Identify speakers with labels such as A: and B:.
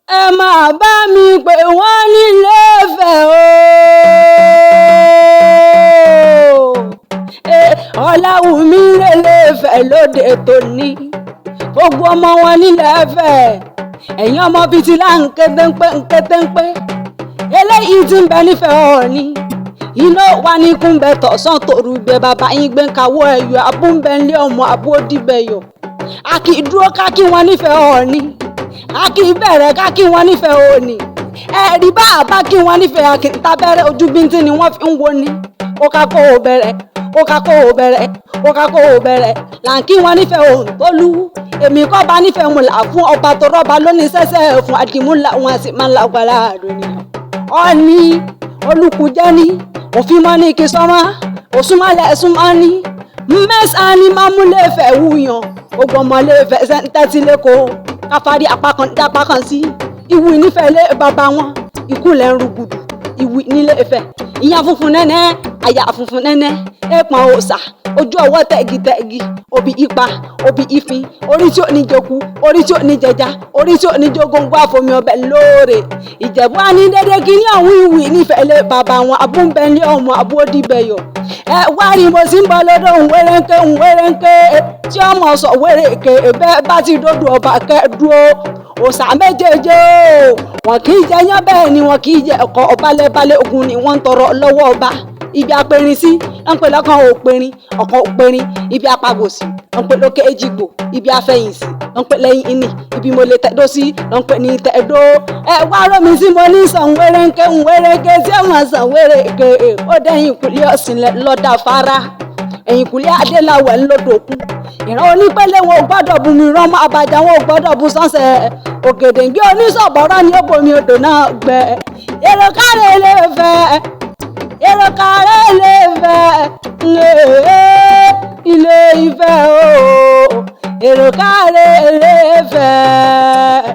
A: Ẹ máa bá mi pè wọ́n nílé Ifẹ̀ ooo. Ọláwùmí rèlé Ifẹ̀ lóde tòní. Gbogbo ọmọ wọn nílẹ̀ Ifẹ̀. Ẹ̀yin ọmọ bíi ti láǹkétéńpé ńkétéńpé. Eléyìí tí ń bẹ nífẹ̀ẹ́ Ọọ̀ni. Iná wa ní kúńbẹ tọ̀sán tòru ibẹ̀ bàbá yín gbé ń kawọ́ ẹ̀yọ́ abúńbẹ́ńlé ọmọ abúódìbẹ̀yọ̀. A kì í dúró ká kí wọn nífẹ̀ẹ́ Ọọ̀ni, a kì í bẹ̀rẹ̀ ká kí wọ́n nífẹ̀ẹ́ Ọọ̀ni. Ẹ̀rí bá a bá kí wọ́n nífẹ̀ẹ́ akíntabẹ́rẹ́ ojú bíntín ni wọ́n fi ń wo ni. Ó ká kó o bẹ̀rẹ̀, ó ká kó o bẹ̀rẹ̀, ó ká kó o bẹ̀rẹ̀ là ń kí wọ́n nífẹ̀ẹ́ Òǹtólú. Èmi kọ́ bá nífẹ̀ẹ́ mu là fún ọba tó rọ́ba lónìí sẹ́sẹ́ fún àdìmúlà wọn sì máa ń lágbára àdóníyàn. Ọọ̀ni olùkújẹ́ni òfin mọ́ ní kí sọ́mọ́ òsúnmọ́lẹ̀ súnmọ́ ní mẹ́sàn-án ni mámúlẹ̀fẹ̀ wúyàn gbogbo ọmọlẹ́fẹ̀ sẹ́ńtẹ́tì lẹ́kọ̀ọ́ káfárí apá kan dápá kan sí ìwì nífẹ̀ẹ́ lé bàbá wọn ikú lẹ́ ń rúgùdù ìwì nílé Ifẹ̀ ìyá funfun nẹ́nẹ́ àyà funfun nẹ́nẹ́ èèpọ̀n òòṣà ojú ọwọ́ tẹ̀gìtẹ̀gì òbí ipa òbí ìfín orí tí ò ní jẹku orí tí ò ní jẹja orí tí ò ní jogóńgó àfomi ọbẹ̀ lóore. Ìjẹ̀bú á ní dédé kí ní ọ̀hún ìwì nífẹ̀ẹ́ lé bàbá wọn abúńbẹ́ńlé ọmọ abúódìbẹ̀yọ̀. Ẹ wá rí mo sì ń bọ̀ lọ́dọ̀ ńwérénké ńwérénké tí ọmọ sọ wéréke bẹ́ẹ̀ bá ti dódò ọba kẹ́ dúró òòṣà méjèèjì o wọn kì í jẹ yán bẹ́ẹ̀ ni wọn kì í jẹ ẹ̀kọ́ ọbalẹ̀balẹ̀ ogun ni wọ́n ń tọrọ lọ́wọ́ ọba. Ibi apẹ̀rin sí ń pè lọ́kàn òpẹ̀rin ọ̀kan òpẹ̀rin, ibi apagòsì ń pè lókè èjìgbò, ibi afẹ̀yìnsì ń pè lẹ́yìn ìní, ibi mo lè tẹ̀dó sí ń pè ní tẹ̀dó. Ẹ wá rómi tí mo ní sàn wérénké wérénké tí ẹ mọ̀ sàn wéréke ó dẹ́yìn ìkúlẹ̀ ọ̀sìn lọ́dà fara ẹ̀yìnkùlé adéláwẹ̀ ńlọdọ̀kun. Ìran onípele wọn ò gbọ́dọ̀ bu mi rán mọ́ abàjá wọn ò gbọ́dọ̀ bu sánṣẹ́ ògèdèǹgé oníṣọ̀bọ̀rọ̀ ni ó bomi odò náà gbẹ. Èrò kárẹ̀ lè fẹ́, èrò kárẹ̀ lè fẹ́, ilé Ifẹ̀ o, èrò kárẹ̀ lè fẹ́.